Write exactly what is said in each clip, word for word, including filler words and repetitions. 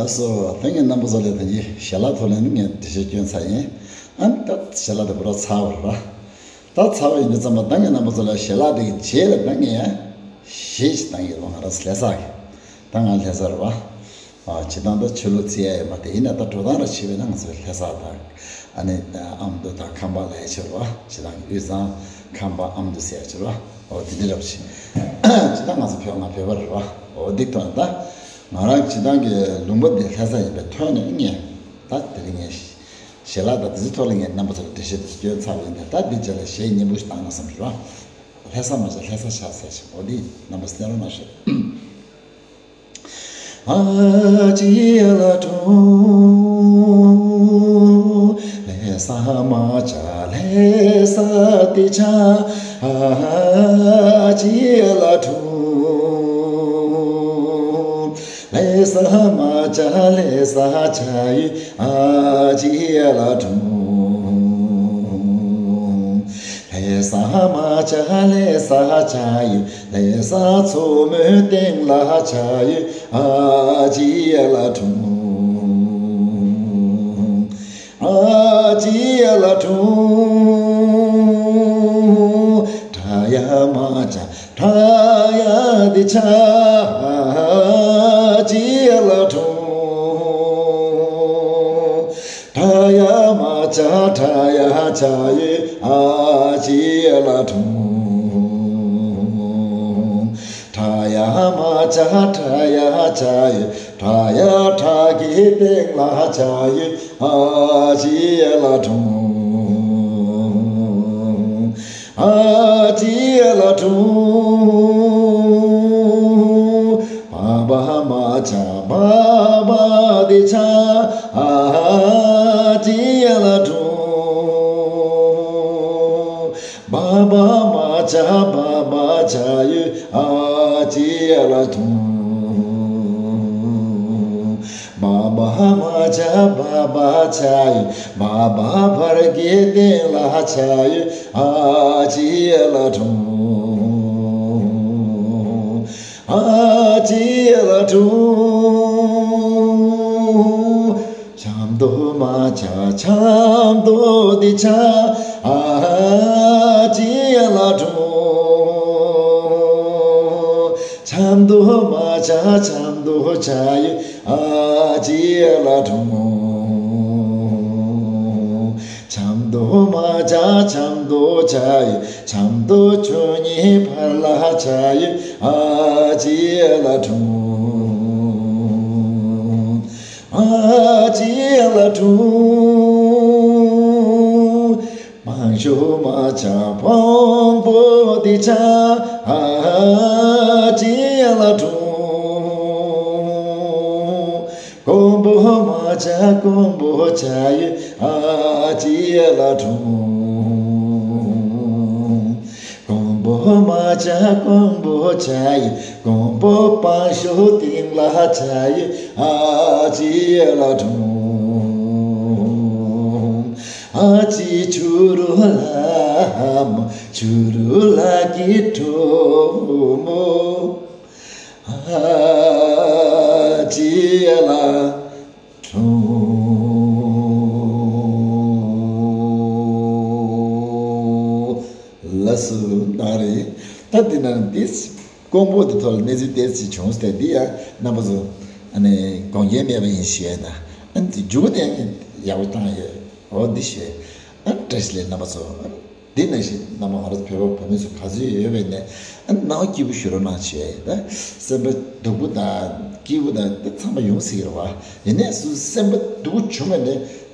ལགས་སོ། ད་ངས་རྣམ་པ་ཚོ་ལ་ད་གིན་ཞལ་ལག་ཐོག་ལ་ནི་ངས་འགྲེལ་བཤད་སྐྱོན་ཚར་ཡིན། ཨ་ནི་ད་ཞལ་ལག་དེ་པུ་ར་ཚར་བ་རེད་པ། ད་ཚར་བ་ཡིན་དུས་ཙམ་པ་ད་ངས་རྣམ་པ་ཚོ་ལ་ཞལ་ལག་དེ་གི་རྗེས་ལ་ད་ངས་གཞས་ཅིག་བཏང་གི་ཡོད་པ། ང་རང་ལྷ་ས་གི། ད་ང་ལྷ་ས་རེད་པ། ཨ། སྤྱིར་བཏང་ད་ཆོས་ལུགས་བརྩི་ཡ་ཡོད་མ་རེད། ཡིན་ན་ད་འགྲོ་སྟངས་ར་བྱས་པས་ན་ང་ཚོའི་ལྷ་ས་དང་། ཨ་ནི་ཨ་མདོ་དང་ཁམས་པ་ལབ་ཡ་ཅིག་རེད་པ། སྤྱིར་བཏང་གི་དབུས་གཙང་ཁམས་པ་ཨ་མདོ་ཟེར་ཡ་ཅིག་རེད་པ། འོ་དེ་འདྲ་རེད་པ་ཞིག་སྤྱིར་བཏང་ང་ཚོ་བོད་ང་བོད་པ་རེད་པ། འོ་འདི་ཐོག་ནས་ད་ང་རང་སྤྱིར་བཏང་གི་ལུང་པ་འདི་ལྷ་ས་ཡིན་པའི་ཐོག་ནས་ངས་ད་དེ་རིང་ངས་ཞལ་ལག་དང་དེ་ཚོའི་ཐོག་ལ་ངས་རྣམ་པ་ཚོ་ལ་འགྲེལ་བཤད་དེ་ཚོ་སྐྱོན་ཚར་བ་ཡིན་ད། ད་འདི་རྗེས་ལ་གཞས་སྙན་པོ་ཞིག་བཏང་ན་བསམ་བྱུང་ར། ལྷ་ས་མ་ཆགས་ལྷ་ས་ཆགས་ཟེར་ཞིག་འོ་འདི་རྣམ་པ་གསན་རོགས་གནང་ཞུ། ཨ་ཅེ་ལ་ཀྲུང་། ལྷ་ས་མ་ཆགས་ལྷ་ས་དེ་ཆགས། ཨ་ཅེ་ལ་ཀྲུང་། ལྷ་ས་མ་ཆགས་ལྷ་ས་ཆགས་ཡོད། ཨ་ཅེ་ལ་ཀྲུང་། ལྷ་ས་མ་ཆགས་ལྷ་ས་ཆགས་ཡོད། ལྷ་ས་མཚོ་མོའི་སྟེང་ལ་ཆགས་ཡོད། ཨ་ཅེ་ལ་ཀྲུང་། ཨ་ཅེ་ལ་ཀྲུང་། ཁྲ་ཡ་མ་ཆགས་ཁྲ་ཡ་དེ་ཆགས། ཨ་ཅེ་ལ་ཀྲུང་། ཁྲ་ཡ་མ་ཆགས་ཁྲ་ཡ་ཆགས་ཡོད། ཨ་ཅེ་ལ་ཀྲུང་། ཁྲ་ཡ་མ་ཆགས་ཁྲ་ཡ་ཆགས་ཡོད། ཁྲ་ཡ་ཁྲ་གི་སྟེང་ལ་ཆགས་ཡོད། ཨ་ཅེ་ལ་ཀྲུང་། ཨ་ཅེ་ལ་ཀྲུང་། བ་བ་མ་ཆགས་བ་བ་དེ་ཆགས། ཨ་ཅེ་ལ་ཀྲུང་། བ་བ་མ་ཆགས་བ་བ་ཆགས་ཡོད། ཨ་ཅེ་ལ་ཀྲུང་། བ་བ་མ་ཆགས་བ་བ་ཆགས་ཡོད། བ་བ་བར་གྱི་སྟེང་ལ་ཆགས་ཡོད། ཨ་ཅེ་ལ་ཀྲུང་། ཨ་ཅེ་ལ་ཀྲུང་། ཆབ་མདོ་མ་ཆགས་ཆབ་མདོ་དེ་ཆགས། ཨ་ཅེ་ལ་ཀྲུང་། ཆབ་མདོ་མ་ཆགས་ཆབ་མདོ་ཆགས་ཡོད། ཨ་ཅེ་ལ་ཀྲུང་། ཆབ་མདོ་མ་ཆགས་ཆབ་མདོ་ཆགས་ཡོད། ཆབ་མདོ་ཆུ་གཉིས་བར་ལ་ཆགས་ཡོད། ཨ་ཅེ་ལ་ཀྲུང་། ཨ་ཅེ་ལ་ཀྲུང་། སྤང་ཕྱུག་མ་ཆགས་སྤང་པོ་དེ་ཆགས། ཨ་ཅེ་ལ་ཀྲུང་། ཀོང་པོ་མ་ཆགས་ཀོང་པོ་ཆགས་ཡོད། ཨ་ཅེ་ལ་ཀྲུང་། ཀོང་པོ་མ་ཆགས་ཀོང་པོ་ཆགས་ཡོད། ཀོང་པོ་སྤང་ཕྱུག་སྟེང་ལ་ཆགས་ཡོད། ཨ་ཅེ་ལ་ཀྲུང་། ཨ་ཅེ་ཆུ་རུ་ལ་མ་ཆུ་རུ་ལ་གི་གྲོ་མོ། ཨ་ཅེ་ལ་ཀྲུང་། ལགས་སོ། ད་རེད། ད་འདི་ན་འདི་ཀོང་པོ་འདི་ཐོག་ལ་གནས་ཚུལ་ཏོག་ཙམ་བྱུང་སྟེ། འདི་ཡང་རྣམ་པ་ཚོ་ཨ་ནི་དགོངས་འགལ་མེད་པ་ཡིན་ཞུ་ཡ་དང་། ཨ་ནི་འདི་མཇུག་དེ་ཡག་པོ་བཏང་ཡོད། འོ་འདི་ཞུ་ཡ། ཨ་ནི་བཀྲ་ཤིས་བདེ་ལེགས་རྣམ་པ་ཚོ། ཨ་ནི་འདི་ནང་བཞིན་རྣམ་པ་ང་རང་ཚོ་བོད་པ་བོད་མི་ཚོ་ག་ཚོད་ཡོད་པ་ཡིན་ནའི། ཨ་ནི་སྣང་བ་སྐྱིད་པོ་ཞུ་རོགས་གནང་ཞུ་ཡ་ཡིན། ད་སེམས་པ་སྡུག་པོ་དང་སྐྱིད་པོ་དང་དེ་ཚང་མ་ཡོང་སྲིད་ཀྱི་རེད་པ། ཡིན་ནའི་སུ་སེམས་པ་སྡུག་པོ་བྱུང་བ་ཡིན་ནའི།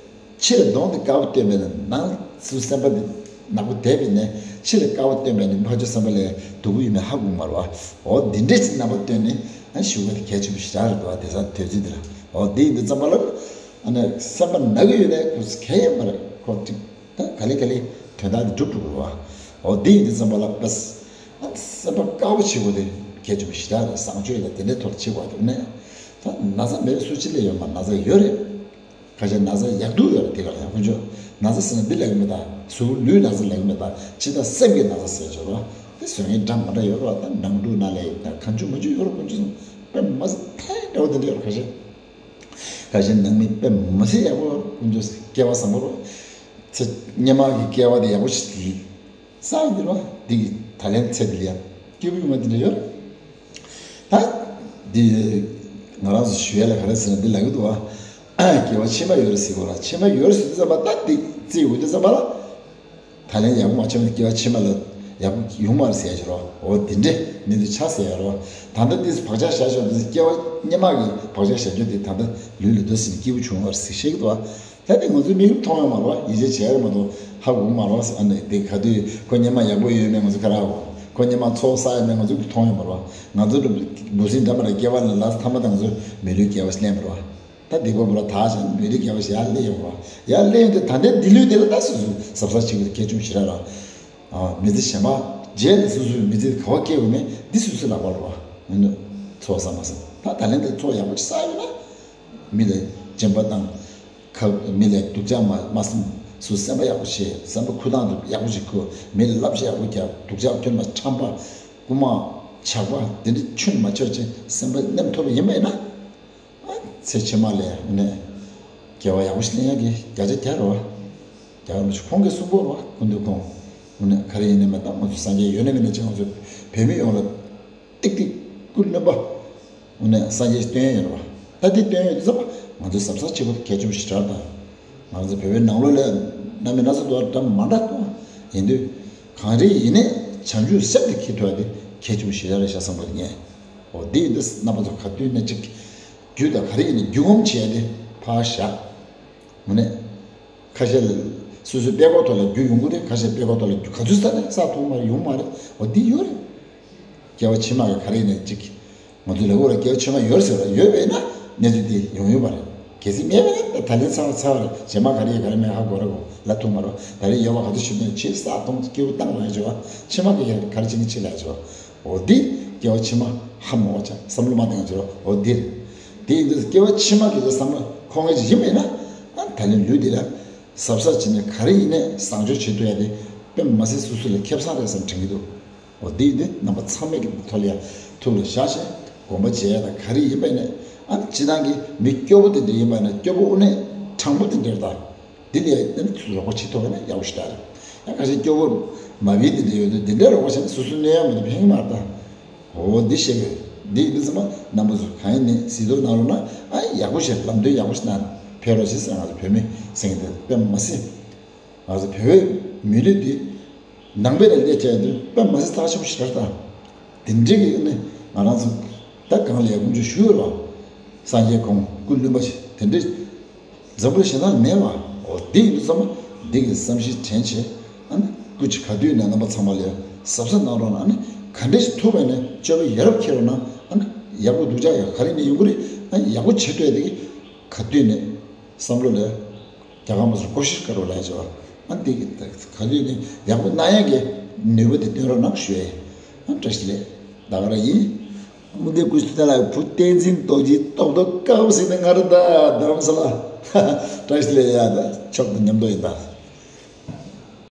ཕྱི་ལ་གདོང་དེ་དཀར་པོ་སྟོན་པ་ཡིན་ན། ནང་སུ་སེམས་པ་དེ་ནག་པོ་བསྡད་པ་ཡིན་ནའི། ཕྱི་ལ་དཀར་པོ་སྟོན་པ་ཡིན་ན་ཕར་ཕྱོགས་སེམས་པ་ལ་སྡུག་པོ་ཡོད་མེད་ཧ་གོ་གི་མ་རེད་པ། འོ་འདི་འདྲས་ཅིག་རྣམ་པ་སྟོན་ནས་ཨ་ཞུ་བ་དེ་གལ་ཆེན་པོ་ཞེ་དྲག་རེད་འདུག་པ། དེང་སང་དུས་ཚོད་འདི་ལ། འོ་འདི་ཡིན་དུས་ཙམ་པ་ལ། ཨ་ནི་སེམས་པ་ནག་གི་ཡོད་ནའི་ཁོ་གལ་ཡོད་མ་རེད། ཁོ་ཅིག་ད་ག་ལེ་ག་ལེ་དོན་དག་དེ་འགྲུབ་འགྲོ་གི་རེད་པ། འོ་འདི་ཡིན་དུས་ཙམ་པ་ལ་པས། ཨ་ནི་སེམས་པ་དཀར་པོ་བྱེད་དགོས་དེ་གལ་ཆེན་པོ་ཞེ་དྲག་རེད། བཟང་སྤྱོད་ལ་དེ་འདྲའི་ཐོག་ལ་བྱེད་དགོས་དེ་ནས། ད་ན་ཚ་མེད་སུ་གཅིག་ལ་ཡོད་མ། ན་ཚ་ཡོད་རེད། ཁ་ཤས་ན་ཚ་ཡག་སྡུག་ཡོད་རེད། དེ་ག་ལ་ཡང་ཁོང་ཚོ་ན་ཚ་ཟེར་ན་འདི་ལབ་ཀྱི་མེད་ད། གཟུགས་ལུས་ན་ཚ་ལབ་ཀྱི་མེད་ད། ཇི་ལྟར་སེམས་ཀྱི་ན་ཚ་ཟེར་ཆོག་རོགས། དེ་བཟོ་མཁན་འདྲ་མ་འདྲ་ཡོད་རོགས། ད་ནང་འཁྲུག་ན་ལས་ད་གང་བྱུང་མང་བྱུང་ཡོད་རོགས། ཁོང་ཚོ་དཔེ་མ་སྲིད་ཐལ་འདྲ་བོ་དེ་འདྲ་ཡོད་རོགས། ཁ་ཤས། ཁ་ཤས་ནང་མི་དཔེ་མི་སྲིད་ཡག་པོ། ཁོང་ཚོ་སྐལ་བ་བཟང་པོ་རེད། ཚེ་སྔོན་མ་གི་སྐལ་བ་དེ་ཡག་པོ་ཞིག་བསགས་ཡོད་རེད་བ། འདི་གི་ད་ལན་ཚེ་འདི་ལ་ཡང་སྐྱིད་པོ་ཡོང་བ་དེ་འདྲ་ཡོད་རེད། ད་འདི་ང་རང་ཚོ་ཞུ་ཡ་ལ་ག་རེ་ཟེར་ན། འདི་ལབ་ཀྱི་འདུག་བ། སྐྱེ་བ་ཕྱི་མ་ཡོད་རེད་ཟེར་གོ་ལ། ཕྱི་མ་ཡོད་རེད་ཟེར་དུས་ཙམ་པ། ད་འདི་རྩིས་འོས་དུས་ཙམ་པ་ལ། ད་ལན་ཡག་པོ་མ་བྱུང་ན་སྐྱེ་བ་ཕྱི་མ་ལ་ཡག་པོ་ཡོང་མ་རེད་ཟེར་ཡ་ཅིག་རོ། འོ་དེ་འདྲས་མི་འདུག་ཆ་ཟེར་ཡ་རོ། ད་ལྟ་འདི་བག་ཆགས་བཞག་ཆོག་འདི་སྐྱེ་བ་སྔོན་མ་གི་བག་ཆགས་བཞག་རྒྱུ་དེ་ད་ལྟ་ལུས་ལ་འདུག་ཟིན་སྐྱིད་པོ་བྱུང་བ་རེད་ཟེར་བཤད་ཀྱི་འདུག་བ། ད་དེ་ང་ཚོའི་མིག་ལ་མཐོང་ཡོད་མ་རེད་བ། ཡིད་ཆེས་བྱས་ཡོད་མ་གཏོགས་ཧ་གོ་གི་མ་རེད་བ། ཨ་ནི་དེ་ག་དུས་ཁོ་སྔོན་མ་ཡག་པོ་ཡོད་མེད་ང་ཚོ་ག་རེ་ཧ་གོ། ཁོ་སྔོན་མ་ཚོགས་བསགས་ཡོད་མེད་ང་ཚོ་གིས་མཐོང་ཡོད་མ་རེད་བ། ང་ཚོ་འབུ་སྲིན་འདྲ་མ་རེད། སྐྱེ་བ་ལ་ལ་ཐ་མ་དང་ང་ཚོ་མི་ལུས་སྐྱེ་བ་ཞིག་ལེན་པ་རེད་བ། ད་སྡིག་པ་པོ་ལ་དག་ཅིང་མི་ལུས་སྐྱེ་བ་ཞིག་ཡར་སླེབས་ཡོང་བ། ཡར་སླེབས་ཡོང་དུས་ད་ལྟའི་འདི་ལུས་འདི་ལ་ད་སོ་སོ་གཟབ་གཟབ་བྱེད་དགོས། གལ་ཆུང་ཞེ་དྲག་ར། ཨ། མི་ཚེ་གཞན་པ་རྗེས་ལ་སོ་སོའི་མི་ཚེ་ག་བ་སྐྱེལ་དགོས་མེད་འདི་སོ་སོའི་ལག་པ་རེད་བ། ཡིན་ནོ། ཚོགས་བསགས་མ་བསགས། ད་ད་ལན་དེ་ཚོགས་ཡག་པོ་ཅིག་བསགས་ཡོད་ན། མི་ལ་སྦྱིན་པ་བཏང་། ཁ། མི་ལ་སྡུག་ཅག་མ་མ་སེམས། སོ་སེམས་པ་ཡག་པོ་བྱེད། སེམས་པ་ཁུ་ཐང་དུ་ཡག་པོ་ཅིག་ཁུར། མི་ལ་བསླབ་བྱ་ཡག་པོ་རྒྱག། སྡུག་ཅག་ཁྱོན་མ་ཁྲམ་པ། རྐུ་མ། ཇག་པ། དེ་འདྲ་ཁྱོན་མ་ཆོད་ཅིག་སེམས་པ་ནེམ་ཐོབ་ཡིན་པ་ཡིན་ན། ཚེ་ཕྱི་མ་ལ་ནས་དགེ་བ་ཡག་པོ་ཞིག་ལེན་ཡག་གི་བརྒྱ་ཆ་བརྒྱ་རེད་བ། རྒྱལ་བ་རིན་པོ་ཆེ་ཁོང་གིས་གསུངས་པ་རེད་བ། སྐུ་མདུན་ཁོང་། དངོས་གནས་ག་རེ་ཡིན་ནའི་མིན་ད་ང་ཚོ་སངས་རྒྱས་ཡོད་ནའི་མེད་ནའི་ཅིག་ང་ཚོ་བོད་མི་ཡོངས་ལ་ཏིག་ཏིག་སྐུ་རློན་པ། དངོས་གནས་སངས་རྒྱས་ཤིག་བསྟན་ཡོད་རེད་བ། ད་འདི་བསྟན་ཡོད་དུས་ཙམ་པ་ང་ཚོ་གཟབ་གཟབ་བྱེད་དགོས་གལ་ཆེན་པོ་ཞེ་དྲག་དང་། ང་ཚོ་བོད་པའི་ནང་ལོགས་ལ་རྣམ་པ་སྣ་ཚོགས་འདུག་འདྲ་མི་འདྲ་འདུག་ཡིན་དུས་གང་རེད་ཡིན་ནའི་བྱང་ཆུབ་སེམས་དེ་འཁྱེར་ཐུབ་ཡ་དེ་གལ་ཆེན་པོ་ཞེ་དྲག་རེད་ཤག་བསམ་པ་ངས། འོ་འདི་ཡིན་དུས་རྣམ་པ་ཚོ་ག་དུས་ནས་ཅིག་རྒྱུ་དང་ག་རེ་ཡིན་ནའི་རྒྱུ་ངོམ་བྱས་ཏེ་ཕར་བཞག་དངོས་གནས། ཁ་ཤས་ལ་སོ་སོའི་དཔྲལ་ཁོག་ཐོག་ལ་རྒྱུ་ཡོང་གི་རེད། ཁ་ཤས་དཔྲལ་ཁོག་ཐོག་ལ་རྒྱུ་ག་ཚོད་བསགས་ནའི་བསགས་ཐུབ་མ་རེད། ཡོང་མ་རེད། འོ་འདི་ཡོད་རེད། སྐྱེ་བ་ཕྱི་མ་གི་ག་རེ་ཡིན་ནའི་ཅིག་ང་ཚོའི་ལ་འོ་ར་སྐྱེ་བ་ཕྱི་མ་ཡོད་ཟེར་བ་ཡོད་པས་ན་གནས་ཚུལ་དེ་ཡོང་ཡོད་པ་རེད། གལ་སྲིད་མེད་པས་ན་ད་ལན་ཚར་བ་ཚར་བ་རེད། རྗེས་མ་ག་རེ་ཡོད་ག་རེ་མེད་ཧ་གོ་ར་གོ་ལ་ཐུབ་མ་རེད། ད་རེས་ཡོད་པ་ག་ཚོད་ཞིབ་ནས་ཕྱིས་བསགས་གཏོང་སྐྱིད་པོ་བཏང་རོགས་ཡ་བྱེད་བ། ཕྱི་མ་གི་ཡ་ག་རེ་བྱེད་ནི་ཕྱི་ལ་ཡ་བྱེད་བ། འོ་འདི་སྐྱེ་བ་ཕྱི་མ་ཧ་མ་གོ་ཅག་བསམ་བློ་མ་བཏང་ཡ་བྱེད་རོགས། འོ་འདི་རེད། དེ་ཡིན་དུས་སྐྱེ་བ་ཕྱི་མ་གི་བསམ་བློ་འཁོར་མཁན་ཅིག་ཡིན་པས་ན། ཨ་ད་ལན་ལུས་འདི་ལ་གཟབ་གཟབ་བྱས་ནས་ག་རེ་ཡིན་ནའི་བཟང་སྤྱོད་བྱེད་ཐུབ་ཡ་དེ་དཔེ་མ་སྲིད་སོ་སོ་ལ་ཁེ་བཟང་རེད་བསམ་དྲན་གྱི་འདུག་འོ་འདི་ཡིན་དུས་རྣམ་པ་ཚང་མས་ཀྱི་ཐོག་ལ་ཡ་ཐུགས་ལ་བཞག་བྱས་དགོངས་པ་བཞེས་ཡ་དང་ག་རེ་ཡིན་པས་ནས། ཨ་ནི་སྤྱིར་བཏང་གི་མི་སྐྱོ་པོ་དེ་འདྲ་ཡིན་པ་ན་སྐྱོ་པོ་དངོས་གནས་དྲང་པོ་དེ་འདྲ་དང་། འདི་ལས་ཨ་ནི་རོགས་པ་བྱེད་ཐུབ་པ་ན་ཡག་པོ་ཞེ་དྲག་རེད། ཡང་ཁ་ཤས་སྐྱོ་པོ་མ་བིའི་འདི་འདྲ་ཡོད་དུས་འདི་འདྲ་རོགས་པ་བྱས་ན་སོ་སོ་གནོད་ཡ་མི་འདུག་ཕན་གི་མ་རེད་ད། འོ་འདི་བཤད་གི་འདི་ཡིན་དུས་ཙམ་པ་རྣམ་པ་ཚོ་གང་ཡིན་ནའི་གཟིགས་རྟོག་གནང་རོགས་གནང་། ཨ་ཡག་པོ་བྱས་ལམ་སྟོན་ཡག་པོ་ཞིག་གནང་ཕེབས་རོགས་བྱེད་ཟེར། ང་ཚོ་བོད་མི་ཟེར་མཁན་དེ་དཔེ་མ་སྲིད། ང་ཚོ་བོད་པའི་མི་རིགས་འདི་ནང་པའི་ལ་སླེབས་བྱས་དུས་དཔེ་མ་སྲིད་རྩ་ཆེན་པོ་ཞིག་རེད་ད། དེ་འདྲའི་གི་ནི་ང་རང་ཚོ་ད་གང་ལ་ཡ་དཀོན་མཆོག་ཞུ་ཡོད་རོགས། སངས་རྒྱས་ཁོང་སྐུ་བླུན་པ་ཞིག་དེ་འདྲའི་འཛམ་བུ་གླིང་གཞན་དག་ལ་མེད་པ། འོ་འདི་ཡིན་དུས་ཙམ་པ་འདི་གི་བསམ་གཞིག་དྲན་བྱས། ཨ་ནི་སྐུ་མཁྱེན་ག་དུས་ནས་རྣམ་པ་ཚང་མ་ལ་ཡ་གཟབ་གཟབ་གནང་རོགས་གནང་། ཨ་ནི་ག་འདྲ་ཞིག་ཐུབ་པ་ནས་སྤྱོད་པ་ཡ་རབས་འཁྱེར་རོགས་གནང་། ཨ་ནི་ཡག་པོ་སྡུག་ཅག་ཡ་ག་རེ་ནས་ཡོང་གི་རེད། ཨ་ནི་ཡག་པོ་བྱེད་ཐུབ་ཡ་དེ་གི་ག་དུས་ནས་བསམ་བློ་ལ་རྒྱ་གར་མ་སོང་ཀོ་ཤིཤ་ཀ་རོ་ལ་ཡ་བྱས་པ། ཨ་ནི་དེ་གི་ག་དུས་ནས་ཡག་པོ་གནང་ཡ་གི་ནུས་པ་དེ་བཏོན་རོགས་གནང་ཞུ་ཡ་ཡིན། ཨ་ནི་བཀྲ་ཤིས་བདེ་ལེགས། ད་ག་རང་ཡིན། དམུ་དགེ་ཀུན་གཟིགས་དོན་ལ་བུ་བསྟན་འཛིན་རྡོ་རྗེ་ཏོག་ཏོག་དཀར་པོ་ཟེར་ནས་ང་ར་ད་རྡ་རམ་ས་ལ། བཀྲ་ཤིས་བདེ་ལེགས་ཡ། ད་མཆོག་ཏུ་མཉམ་དུ་ཡིན་ད།